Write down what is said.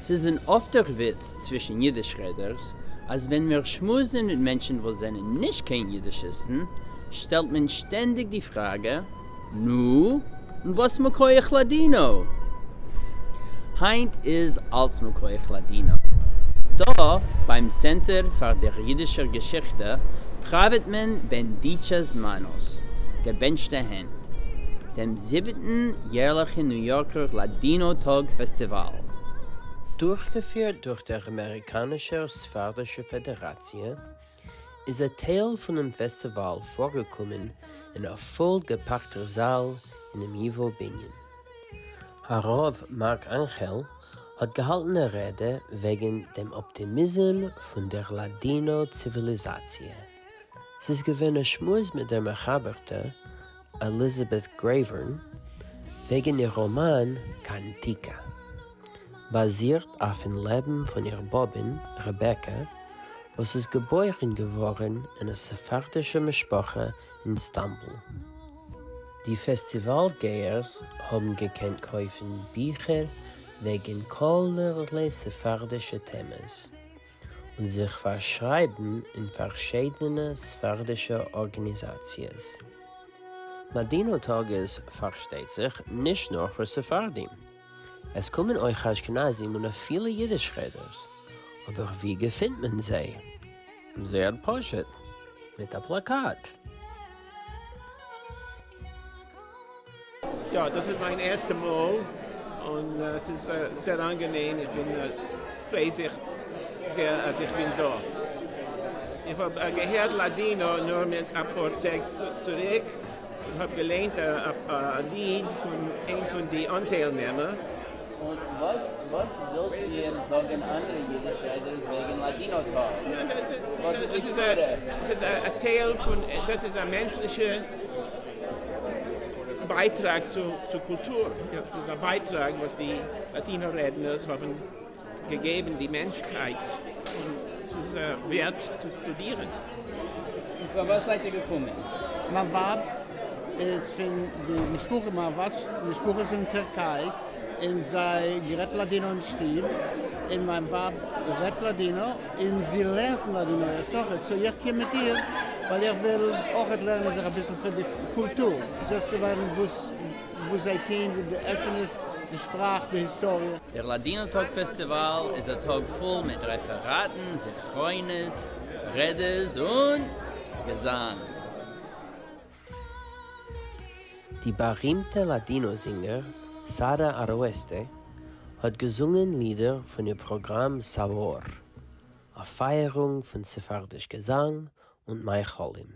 ס'איז אן אפטער וויץ צווישן אידיש רעדערס אז ווען מיר שמועסן מיט מענטשן וואס זענען נישט קיין אידישיסטן שטעלט מען שטענדיג די פראגע, נו, און וואס מכח לאדינא? היינט איז אלץ מכח לאדינא. דא ביים צענטער פאר דער אידישער געשיכטע פראוועט מען bendichas manos, געבענטשטע הענט, דעם זיבעטן יערליכן ניו יארקער לאדינא טאג פעסטיוואל. דורכגעפירט דורך דער אמעריקאנישער ספרדישער פעדעראציע, איז א טייל פונעם פעסטיוואל פארגעקומען אין א פול געפאקטער זאל אינעם ייוואו בנין. הרב מארק אנכעל האט געהאלטן א רעדע וועגן דעם אפטימיזם פון דער לאדינא ציוויליזאציע. ס'איז געווען א שמועס מיט דער מחבר'טע עליזאבעט גרעיווערן וועגן איר ראמאן קאנטיקא, באזירט אויפן לעבן פון איר באבען רעבעקא וואס איז געבוירן געווארן אין א ספרדישע משפחה אין סטאמבול. די פעסטיוואל גייערס האבן געקענט קויפן ביכער וועגן כלערליי ספרדישע טעמעס, און זיך פארשרייבן אין פארשיידענע ספרדישע ארגאניזאציעס. לאדינא טאג איז, פארשטייט זיך, נישט נאר פאר ספרדים. עס קומען אויך אשכנזים און אפילו אידיש רעדערס. אבער ווי געפינט מען זיי? זייער פשוט, מיט א פלאקאט. יא, דאס איז מיין ערשטע מאל, און עס איז זייער אנגענעם, איך בין פריי זיך זייער אז איך בין דא. איך האב געהערט לאדינא נאר מיט אפאר טעג צוריק, און האב געליינט א ליד פון איין פון די אנטיילנעמער. און וואס וואס ווילט איר זאגן אנדערע אידיש רעדערס וועגן לאדינא טאג? וואס איז די צורך? דאס איז א טייל פון, דאס איז א מענטשליכע בייטראג צו קולטור, דאס איז א בייטראג וואס די לאדינא רעדנערס האבן געגעבן די מענטשהייט, און ס'איז ווערט צו שטודירן. און פארוואס זייט איר געקומען? מיין ווייב איז פון די משפחה, מיין ווייב'ס משפחה איז אין טערקיי, און זיי גערעדט לאדינא אין שטוב, און מיין ווייב רעדט לאדינא, און זי לערנט לאדינא אויכעט, so איך קום מיט איר ווייל איך וויל אויכעט לערנען זיך אביסל פון די קולטור, just צו לערנען וואס וואס זיי טוהן, ווי די עסן איז, די שפראך, די היסטאריע. דער לאדינא טאג פעסטיוואל איז א טאג פול מיט רעפעראטן, זכרונות, רעדעס און געזאנג. די בארימטע לאדינא זינגער שרה ארואסטע האט געזונגען לידער פון איר פראגראם סאוואר, א פייערונג פון ספרדיש געזאנג און מאכלים.